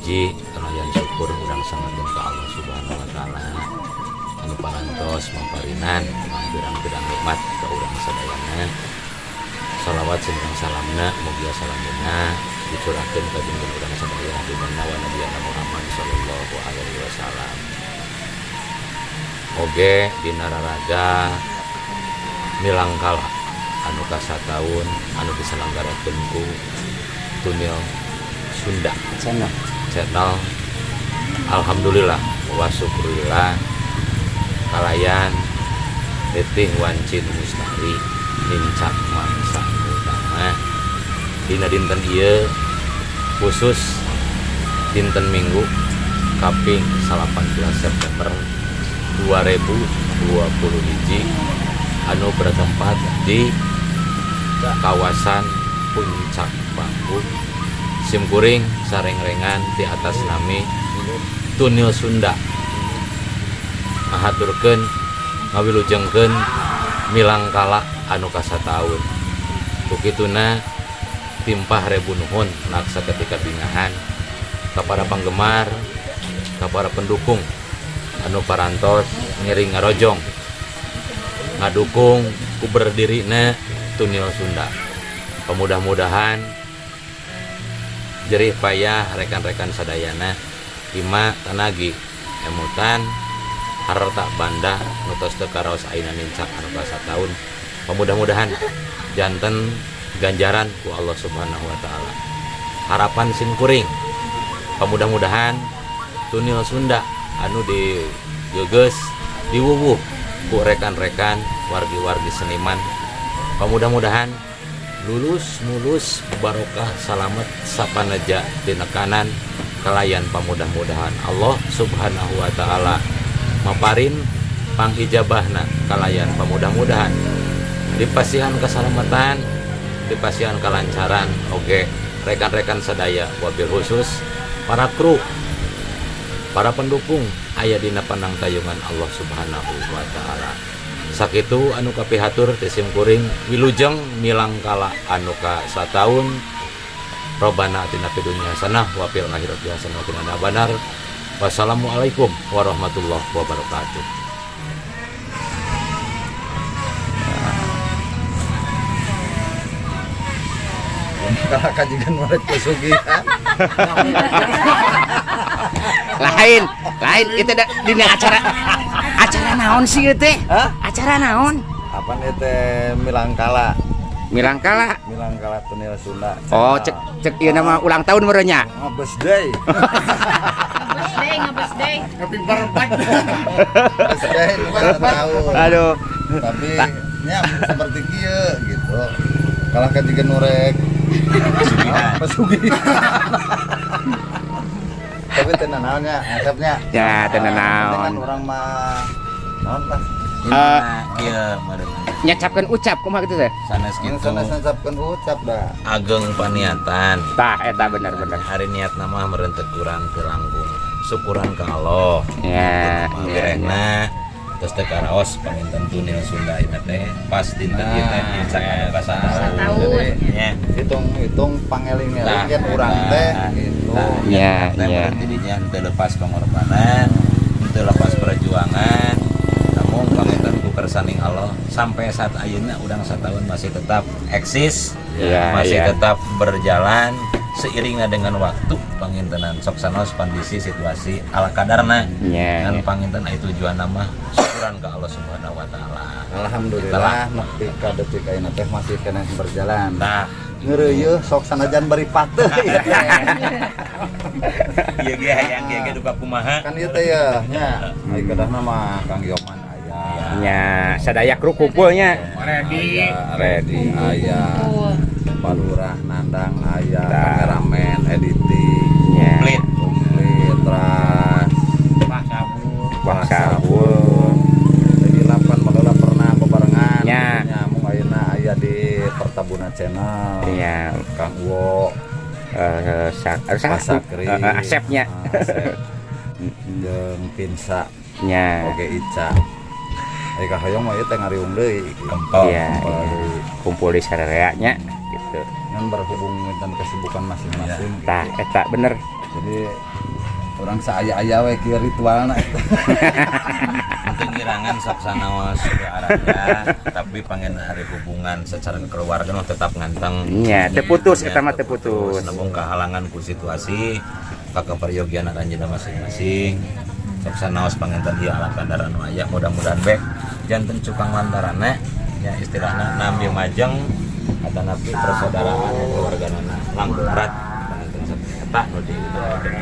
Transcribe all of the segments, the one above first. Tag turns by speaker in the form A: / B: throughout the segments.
A: Kahiji, kalayan syukur urang sangatkeun ka Allah Subhanahu wa Taala anu parantos maparinan pirang-pirang nikmat ka urang sadayana. Salawat sareng salamna mugia salamna dicurahkeun ka junjungan urang sadaya, Habibana wa Nabiyana Muhammad sallallahu alaihi wasallam. Oge dina raraga milangkala anu kasataun anu diselenggarakeun ku Tunil Sunda
B: Channel.
A: Channel, alhamdulillah wa syukurillah kalayan nitih wanci nu mustari nincak mangsa utama dina dinten ieu, khusus dinten Minggu kaping 18 September 2020 hiji anu bertempat di kawasan Puncak Bambu. Simkuring sareng-rengan di atas nami Tunil Sunda ngahaturkeun, ngawilujengkeun milangkala anu kasataun. Ku kituna timpah rebu nuhun naksa ketika bingahan kepada penggemar, kepada pendukung anu parantos ngiring ngarojong ngadukung ku berdirina Tunil Sunda. Pemudah-mudahan jerih payah rekan-rekan sadayana, hima tanagi, emutan harta banda nu tos teu karaos ayeuna nincak anu kasataun, pemudah-mudahan janten ganjaran ku Allah Subhanahu wa Taala. Harapan simkuring, pemudah-mudahan Tunil Sunda anu digeges, diwuwuh ku rekan-rekan wargi-wargi seniman, pemudah-mudahan lulus mulus, barokah, salamet sapaneja tinekanan kalayan pamudah-mudahan Allah Subhanahu wa Taala maparin pangijabahna, kalayan pamudah-mudahan dipasihan keselamatan, dipasihan kelancaran. Oke, rekan-rekan sadaya, wabil khusus para kru, para pendukung, aya dina panangtayungan Allah Subhanahu wa Taala. Sakitu anu kapihatur ti simkuring. Wilujeng milangkala anu ka sataun. Robbana atina fid dunya hasanah wa fil akhirati hasanah wa qina adzabannar. Wassalamualaikum warahmatullahi wabarakatuh.
C: Kalau kajian mereka pesugihan.
B: Lain, lain itu da, dina acara acara naon sih ieu teh?
C: Hah?
B: Acara naon?
C: Apa nih teh, milangkala?
B: Milangkala.
C: Milangkala Tunil Sunda.
B: Oh, cek cek ieu nama ulang tahun meureun nya.
C: Ngebes day.
D: Ngebes day, ngebes day.
C: Ngebes day bukan tahun.
B: Aduh.
C: Tapi nya seperti kieu gitu. Kalah kajian nurek pesugihan. Tapi teu naonnya, ngasepnya.
B: Ya, teu naon.
C: Dengan urang mah naon lah.
B: Eh,
A: Iya, meureun.
B: Nyacapkeun ucap kumaha gitu teh?
A: Sanes
C: Yang
A: gitu.
C: Sanes ngucapkeun ucap dah.
A: Ageng paniatan.
B: Tah, eta bener-bener.
A: Hari niat nama meureun teu kurang teu langkung syukuran ka Allah.
B: Ya, ya,
A: Birehna terus teu karaos panginten Tunil Sunda ieu teh pas dinten ieu teh nincak anu ka
D: Satahun.
A: sataun nya.
C: Hitung-hitung pangeling-eling
A: Nah,
C: kan urang teh gitu.
B: Ya,
A: teh
B: ya.
A: meureun tidinya teu lepas pengorbanan, teu lepas perjuangan, namun panginten ku kersaning Allah sampai saat ayeuna urang satahun masih tetap eksis, masih tetap berjalan seiringnya dengan waktu. Pangintenan sok sanaos kondisi situasi ala kadarna dan panginten aya tujuan nama syukuran ke Allah Subhanahu wa Taala.
C: Alhamdulillah nepi ka detik ayeuna teh masih keneh berjalan.
A: Nah,
C: Ngeureuyeuh sok sanajan bari pateuh ieu teh.
A: Ieu ge hayang ge ge duka kumaha.
C: Kan ieu teh ya nya. Ai kedahna mah Kang Yoman aya.
B: Nya, sadaya kru kumpulnya.
C: Ready. Ready aya. Pak Lurah Nandang aya, kameramen, editing,
B: Nya.
A: Komplit.
C: Komplit teras.
B: Wah, sabun.
C: Jadi lapan baheula pernah bebarengan.
B: Nya.
C: Nya mung ayeuna aya di Pertabunan Channel.
B: Iya.
C: Kang Uwo,
B: Eh,
C: Pak Sakri,
B: Asepnya.
C: Asep. Jeung Pinsa, oge Ica. Ai kahoyong mah ieu teh ngariung deui.
A: Kempel.
B: Iya,
C: Kempel
B: iya.
C: deui.
B: Kumpul di sararea nya gitu.
C: Ngan berhubung dengan kesibukan masing-masing.
B: Tah, eta bener.
C: Jadi urang saaya-aya we kieu ritualna eta.
A: Penting ngirangan sok sanaos ke arahnya, tapi pengen hari hubungan secara keluarga mah tetap nganteng.
B: Nya, teu putus eta mah, teu putus.
A: Nembong kehalangan ku situasi ka keperyogian anjeunna masing-masing. Sok sanaos panginten ieu ala kadar anu aya, mudah-mudahan bae janten cukang lantaranna nya, istilahna nami majeng atanapi persaudaraan keluargana langkung erat panginten eta nu diutamakeun.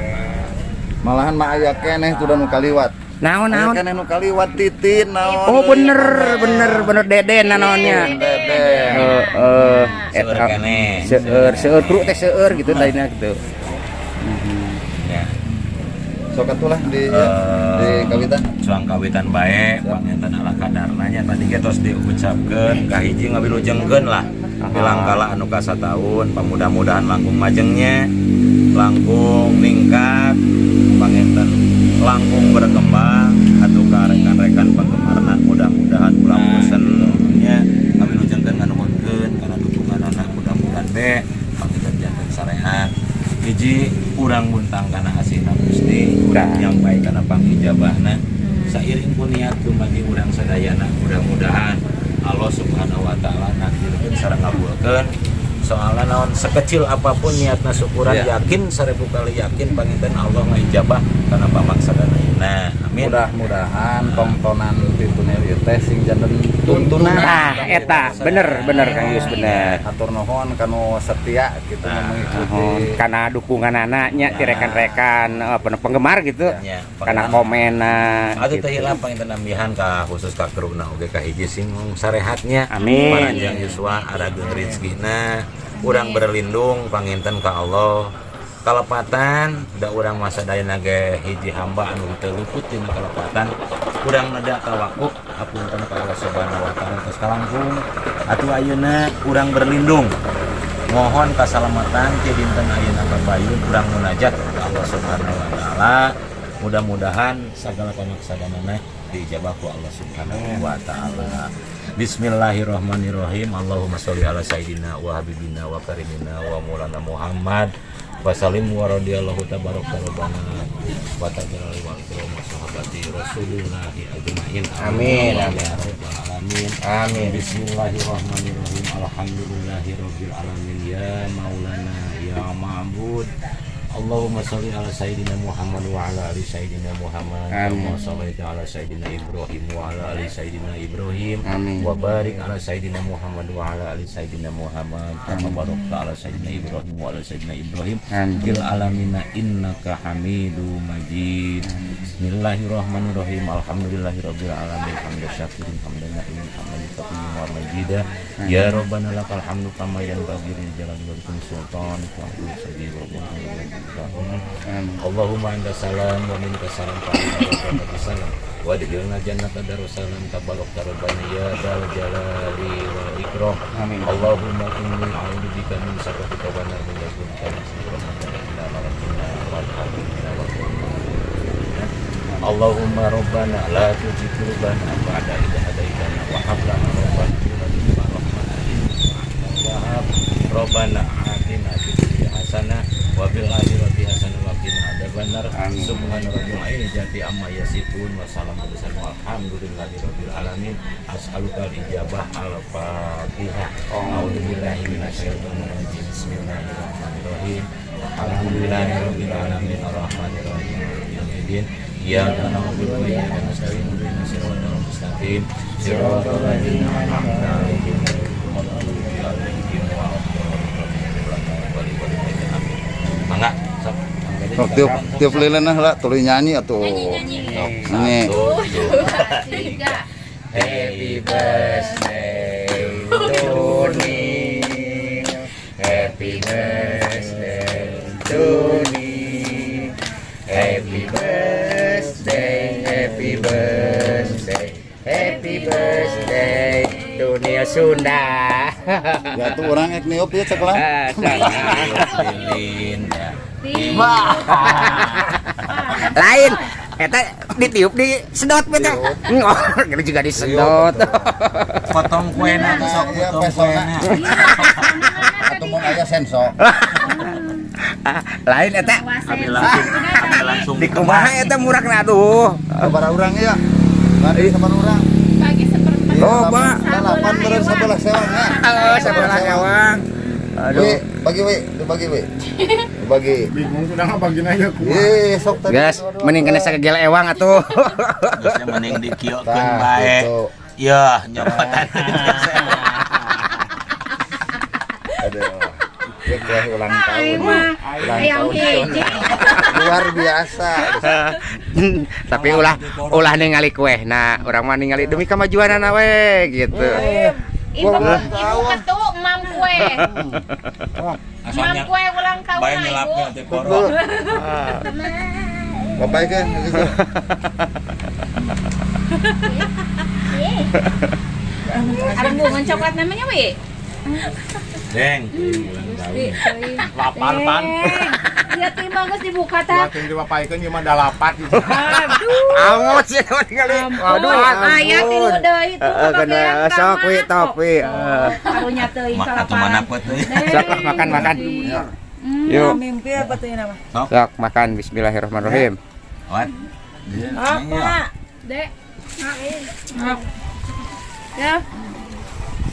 C: Malahan mah aya keneh tuh nu kaliwat.
B: Naon
C: Aya
B: naon?
C: Keneh nu kaliwat titin naon.
B: Oh, bener bener bener, Deden naonnya.
C: Deden.
B: Heeh.
A: Seueur
B: Eta
A: keneh.
B: Seueur, seueur kru teh, seueur gitu tadina gitu.
A: Ya.
C: Sok atuh lah di di kawitan.
A: Cuang kawitan bae panginten ala kadarna nya, tadi ge tos diucapkeun kahiji ngawilujengkeun lah milangkala anu ka sataun, pamudah-mudahan langkung majengnya, langkung ningkat panginten, langkung berkembang atau ka rekan-rekan penggemarna, mudah-mudahan ulah bosen nya. Ngawilujengkeun, nganuhunkeun kana dukunganana, mudah-mudahan be panginten janten sarehat hiji urang buntang kana asihna Gusti urang, nyampai kana pangijabahna sairing ku niat bagi urang sadayana. Mudah-mudahan Allah Subhanahu wa Taala nakdirkeun sareng ngabulkeun, soalna naon, sekecil apapun niatna syukuran, yakin seribu kali yakin panginten Allah ngijabah kana pamaksadana. Nah, amin.
C: Mudah-mudahan tontonan ti Tunil ieu teh sing janten tuntunan.
B: Nah, eta bener bener, Kang Yus, bener.
C: Atur nuhun kanu setia gitu mengikuti.
B: Nuhun kana dukungan anaknya ti rekan-rekan penggemar gitu.
A: Ya,
B: Kana komenna
A: Atuh
B: gitu.
A: Teh hilap panginten nambihan ka khusus ka kruna oge, ka hiji sing sarehatnya.
B: Amin.
A: Paranjang yuswa, arageung rezekina, urang berlindung panginten ka Allah kalepatan da urang masa dayana ge hiji hamba anu teu luput tina kalepatan. Urang neda tawakuf hapunten ka Allah Subhanahu wa Taala tos kalangkung. Atuh ayeuna urang berlindung, mohon kasalamatan ti dinten ayeuna kapayun. Urang munajat ka Allah Subhanahu wa Taala, mudah-mudahan segala pamaksadanana diijabah ku Allah Subhanahu wa Taala. Bismillahirrahmanirrahim. Allahumma sholli ala sayyidina wa habibina wa karimina wa maulana Muhammad wa salim wa radhiyallahu tabaraka rabbana wa ta'ala wa wa sahabati Rasulillahi ajmain.
B: Amin.
A: Ya rabbal alamin.
B: Amin.
A: Bismillahirrahmanirrahim. Alhamdulillahirabbil alamin, ya maulana ya ma'bud. Allahumma sholli ala sayyidina Muhammad wa ala ali sayyidina Muhammad
B: Amin.
A: kama shallaita ala sayyidina Ibrahim wa ala ali sayyidina Ibrahim
B: Amin.
A: wa barik ala sayyidina Muhammad wa ala ali sayyidina Muhammad kama barakta ala sayyidina Ibrahim wa ala sayyidina Ibrahim
B: Amin.
A: fil alamina innaka Hamidu Majid. Bismillahirrahmanirrahim. Alhamdulillahirabbil alamin, hamdan syakirin, hamdan na'imin, hamdan yukafi wa majida. Ya rabbana lakal hamdu kama yanbaghi lil jalali wa sultan wa Allahumma anta salam wa minka salam fa salam wa adkhilna jannata darussalam, tabarakta rabbana ya dzal jalali wal ikram.
B: Amin.
A: Allahumma inni a'udzubika min sakhatika wa nar min yakunika min rahmatika inna rabbina wal hamdina wa Allahumma rabbana la tuzigh qulubana ba'da idh hadaitana wa hab lana rabbana min ladunka rahmatan innaka antal wahhab. Rabbana atina fid dunya hasanah wa fil akhirati hasanah wa qina adzabannar.
B: Amin.
A: Subhana rabbil izzati amma yasifun wa salamun alal walhamdulillahi rabbil alamin. As'aluka al-ijabah. Al-fatihah. A'udzu billahi minasyaitonir rajim. Bismillahirrahmanirrahim. Alhamdulillahi rabbil alamin, arrahmanirrahim, maliki yaumiddin. Iyyaka na'budu wa iyyaka nasta'in, ihdinas siratal mustaqim, siratal ladzina an'amta 'alaihim ghairil maghdubi 'alaihim waladdallin. Amin. Mangga, sok.
C: Sok tiup tiup lilin lah, tuluy nyanyi atuh.
D: Nyanyi, nyanyi.
C: Nyanyi.
A: Satu, dua,
D: Tiga.
B: Happy birthday to me. Happy birthday to me. Happy birthday, happy birthday, happy birthday to Neil Sunda.
C: Ya tuh urang ek niup ya cek lah.
B: Ah, sama.
A: Lilin ya.
D: Tiga.
B: Lain, eta ditiup disedot beta. Oh, ini juga disedot.
A: Potong kuena sok,
C: Iya,
A: potong
C: pesona.
A: kuena.
C: Atau mau aya senso.
B: Lain eta.
A: Kami langsung
B: Di kumaha eta murakna aduh.
C: Sabaraha urang ya? Mari sabaraha urang.
D: Bagi seperempat.
B: Oh, Pak.
C: Delapan beren sebelah sewang ya.
B: Oh, sebelah ewang. Aduh.
C: Wi, bagi wi, dibagi wi. Dibagi.
E: Bingung sudah ngabagin aja kumaha.
C: Ih, sok tadi.
B: Gas, mending kena sagegel ewang atuh.
A: Geusnya mending dikiokeun
C: Tah,
A: bae.
C: gitu.
A: Yah, nyokotan.
C: Aduh. Ya kue ulang tahun. Ulang
D: Ayam
C: tahun.
D: hiji.
C: Luar biasa.
B: Tapi ulah ulah ningali kue. Nah, urang mah ningali demi kemajuanana we gitu.
D: Ibu ibu ketu mam kue. Mam kue ulang tahun
A: Bae
D: ibu.
A: nyelapnya teh koro.
C: Bapak kan gitu.
D: Ada bunga coklat namanya wi.
A: Deng.
E: Lapar pan.
D: Ya timbang geus dibuka tah.
E: Makin dipapaikeun ieu mah dalapat gitu.
D: Aduh.
B: Angot sih ningali. Aduh.
D: Aya tilu deui itu
B: Heeh, kena sok wi top wi. Heeh.
D: Karunya teuing
A: Mak atuh mana peuh teuing.
B: Sok lah, makan makan. Yuk.
F: Mimpi apa tuh ini nama?
B: Sok makan bismillahirrahmanirrahim.
A: Wat.
F: Apa?
D: Dek. Ya.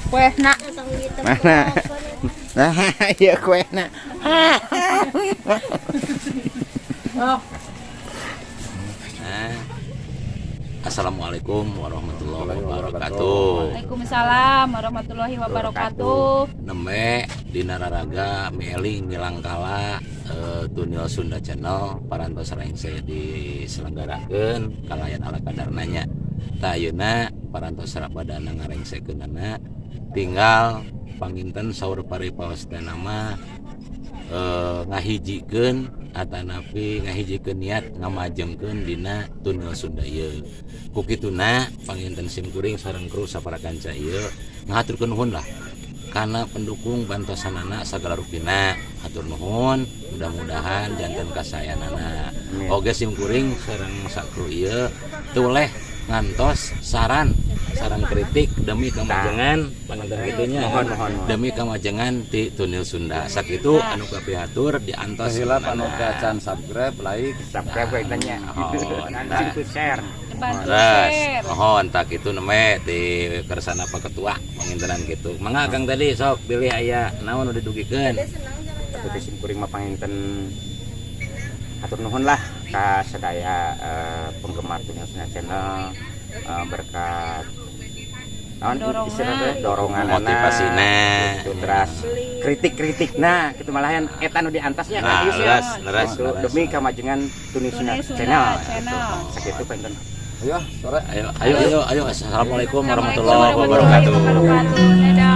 D: Kue nak.
B: Mana? Nah, iya kuena.
F: Oh.
A: Nah. Assalamualaikum warahmatullahi wabarakatuh.
D: Waalaikumsalam warahmatullahi wabarakatuh.
A: Nembe dina raraga mieling milangkala Tunil Sunda Channel parantos rengse diselenggarakeun kalayan ala kadarnanya. Tah ayeuna parantos badana ngarengsekeunana tinggal panginten saur paripaos teh nama ngahijikeun atanapi ngahijikeun niat ngamajengkeun dina Tunil Sunda ieu. Ku kituna panginten sim kuring sareng kru sapara kanca ieu ngahaturkeun nuhun lah kana pendukung bantosanana sagala rupina. Hatur nuhun, mudah-mudahan janten kasayanana. Oge sim kuring sareng sakru ieu tuleh ngantos saran saran kritik demi kemajengan panganten kitunya demi kemajengan ti Tunil Sunda. Sakitu anu kapihatur diantos
C: Hilap anu can subscribe, like,
B: Subscribe we tanya.
A: Oh,
B: Bantu share.
D: Bantu
A: Terus,
D: share.
A: mohon tak itu neme di kersana Pak Ketua pangintenan gitu. Mangga Kang tadi sok pilih aya naon nu didugikeun.
B: Tapi sim kuring mah panginten hatur nuhun lah ka sadaya penggemar Tunil Sunda Channel berkat naon
D: Dorongan.
B: istilahna teh dorongan
A: Motivasina.
B: gitu, terus kritik-kritikna gitu malahan eta nu diantasnya
A: Nah,
B: kan ieu
A: leres, leres,
B: Gitu,
A: leres.
B: demi kamajengan Tunil Sunda
D: Tunil Sunda
B: Channel
D: Channel.
B: gitu. Sakitu panginten.
C: Ayo, sore.
A: Ayo ayo ayo ayo assalamualaikum warahmatullahi wabarakatuh.
D: Wabarakatuh. Dadah.